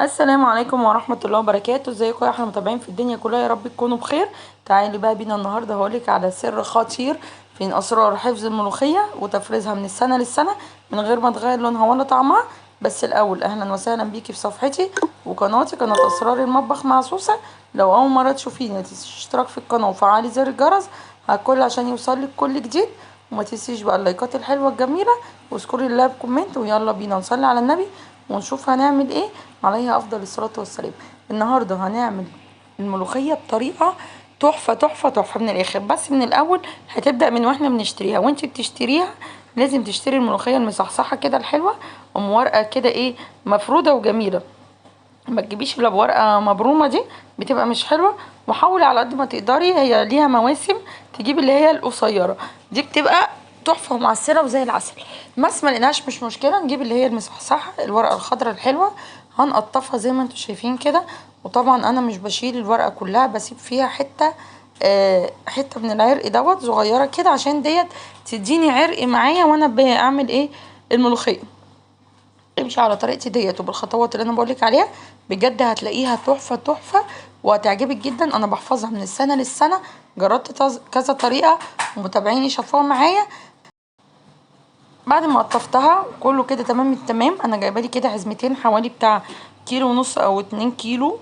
السلام عليكم ورحمة الله وبركاته. ازيكم يا احلى متابعين في الدنيا كلها؟ يا رب تكونوا بخير. تعالوا بقى بينا النهارده هقولك على سر خطير في اسرار حفظ الملوخية وتفريزها من السنة للسنة من غير ما تغير لونها ولا طعمها. بس الاول اهلا وسهلا بيكي في صفحتي وقناتي، قناة اسرار المطبخ مع سوسة. لو اول مرة تشوفيني ما تنسيش الاشتراك في القناة وفعلي زر الجرس على الكل عشان يوصلك كل جديد، وما تنسيش بقى اللايكات الحلوة الجميلة واذكري الله ب comment. ويلا بينا نصلي على النبي ونشوف هنعمل ايه. عليها افضل الصلاة والسلام. النهارده هنعمل الملوخية بطريقة تحفة تحفة تحفة من الاخر. بس من الاول هتبدا من واحنا بنشتريها. وانت بتشتريها لازم تشتري الملوخية المصحصحه كده الحلوة، ام ورقة كده ايه مفروده وجميلة. ما تجيبيش الا بورقه مبرومه، دي بتبقى مش حلوة. وحاولي على قد ما تقدري، هي ليها مواسم، تجيب اللي هي القصيرة دي بتبقى تحفة ومعسله وزي العسل. بس ما لقيناش مش مشكلة، نجيب اللي هي المصحصحه الورقة الخضراء الحلوة. هنقطفها زي ما انتم شايفين كده. وطبعا انا مش بشيل الورقة كلها، بسيب فيها حتة حتة من العرق دوت صغيرة كده عشان ديت تديني عرق معايا وانا بعمل ايه الملوخية. امشي على طريقتي ديت وبالخطوات اللي انا بقولك عليها، بجد هتلاقيها تحفة تحفة وهتعجبك جدا. انا بحفظها من السنة للسنة، جربت كذا طريقه ومتابعيني شافوها معايا. بعد ما قطفتها كله كده تمام التمام، انا جايبه لي كده عزمتين حوالي بتاع 1.5 كيلو او 2 كيلو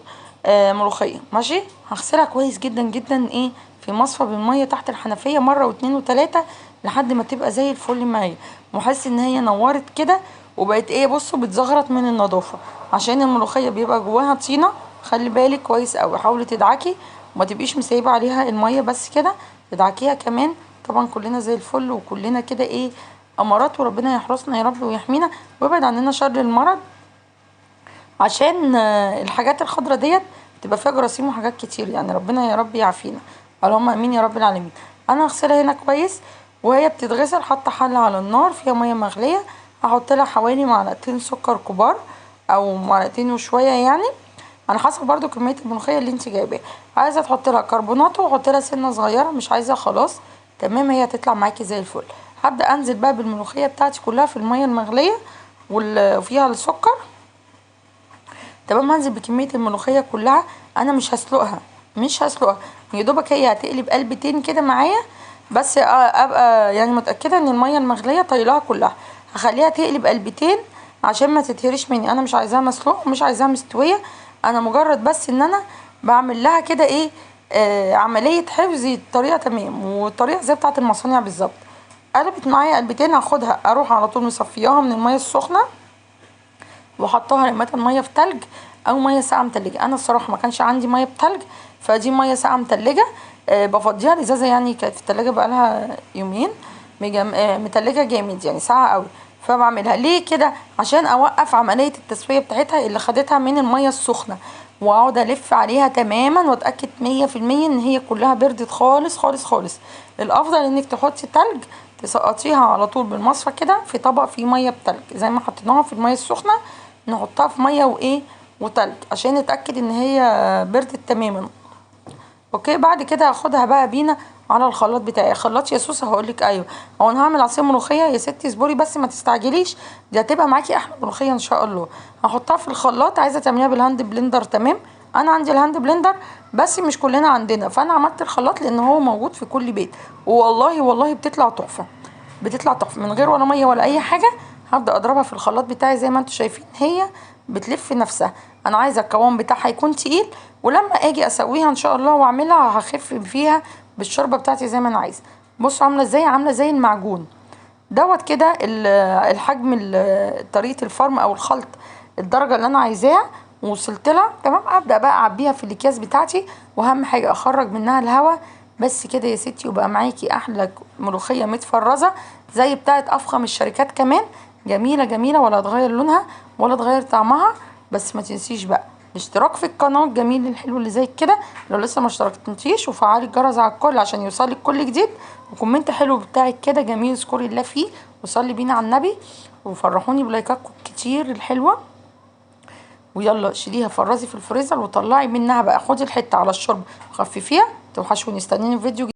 ملوخية. ماشي، هغسلها كويس جدا جدا ايه في مصفى بالمية تحت الحنفية مرة واتنين وتلاتة لحد ما تبقى زي الفل معايا، واحس ان هي نورت كده وبقت ايه، بصوا بتزغرط من النظافة. عشان الملوخية بيبقى جواها طينه، خلي بالك كويس قوي. حاولي تدعكي وما تبقيش مسيبه عليها المية، بس كده تدعكيها كمان. طبعا كلنا زي الفل وكلنا كده ايه امارات، وربنا يحرسنا يا رب ويحمينا ويبعد عننا شر المرض. عشان الحاجات الخضرة ديت بتبقى فيها جراثيم وحاجات كتير، يعني ربنا يا رب يعافينا، اللهم امين يا رب العالمين. انا هغسلها هنا كويس وهي بتتغسل. حاطه حله على النار فيها مية مغليه، هحط لها حوالي معلقتين سكر كبار او معلقتين وشوية، يعني على حسب برضو كمية الملوخية اللي انت جايباها. عايزه تحط لها كربوناتو وحط لها سنة صغيرة، مش عايزه خلاص تمام، هي هتطلع معاكي زي الفل. هبدا انزل بقى بالملوخيه بتاعتي كلها في المية المغليه وفيها السكر. تمام، هنزل بكمية الملوخية كلها. انا مش هسلقها، مش هسلقها، يا دوبك هي هتقلب قلبتين كده معايا بس، ابقى يعني متاكدة ان المية المغليه طايلها كلها. هخليها تقلب قلبتين عشان ما تتهريش مني. انا مش عايزاها مسلوقة ومش عايزاها مستوية، انا مجرد بس ان انا بعمل لها كده ايه عملية حفظ الطريقة تمام، والطريقة زي بتاعه المصانع بالظبط. قلبت معايا قلبتين، هاخدها اروح على طول مصفياها من المية السخنة وحطها لما المية في تلج او مية ساقعه متلجه. انا الصراحة ما كانش عندي مية بتلج، فدي مية ساقعه متلجه. بفضيها الازازه، يعني كانت في التلاجة بقالها يومين متلجه جامد، يعني ساقعه قوي. فبعملها ليه كده؟ عشان اوقف عملية التسوية بتاعتها اللي خدتها من المية السخنة، واقعد الف عليها تماما واتاكد 100% ان هي كلها بردت خالص خالص خالص. الافضل انك تحطي تلج، تسقطيها على طول بالمصفى كده في طبق فيه مية بتلج، زي ما حطيناها في المية السخنة نحطها في مية وايه وتلج عشان نتاكد ان هي بردت تماما. okay، بعد كده هاخدها بقى بينا على الخلاط بتاعي. خلاط يا سوسة؟ هقولك ايوه. هو انا هعمل عصير ملوخية يا ستي، اصبري بس ما تستعجليش، دي هتبقى معاكي احلى ملوخية ان شاء الله. هحطها في الخلاط. عايزه تعمليها بال hand blender تمام، انا عندي ال hand blender بس مش كلنا عندنا، فانا عملت الخلاط لان هو موجود في كل بيت. والله والله بتطلع تحفة، بتطلع تحفة من غير ولا مية ولا اي حاجة. هبدا اضربها في الخلاط بتاعي زي ما انتم شايفين، هي بتلف نفسها. انا عايزه القوام بتاعها يكون تقيل، ولما اجي اسويها ان شاء الله واعملها هخف فيها بالشوربه بتاعتي زي ما انا عايزه. بصوا عامله ازاي، عامله زي المعجون دوت كده. الحجم، طريقه الفرم او الخلط، الدرجة اللي انا عايزاها وصلت لها تمام. ابدا بقى اعبيها في الاكياس بتاعتي، واهم حاجة اخرج منها الهواء بس كده يا ستي، وبقى معاكي احلى ملوخية متفرزه زي بتاعه افخم الشركات كمان. جميلة جميلة، ولا تغير لونها ولا تغير طعمها. بس ما تنسيش بقى الاشتراك في القناة الجميل الحلو اللي زي كده لو لسه ما اشتركتيش، وفعلي الجرس على الكل عشان يوصلك كل جديد، و comment حلو بتاعك كده جميل اذكري الله فيه، وصلي بينا على النبي، وفرحوني بلايكاتكم كتير الحلوة. ويلا شيليها فرزي في الفريزر وطلعي منها بقى، خدي الحتة على الشوربة وخففيها. توحشوني، استنيني في فيديو.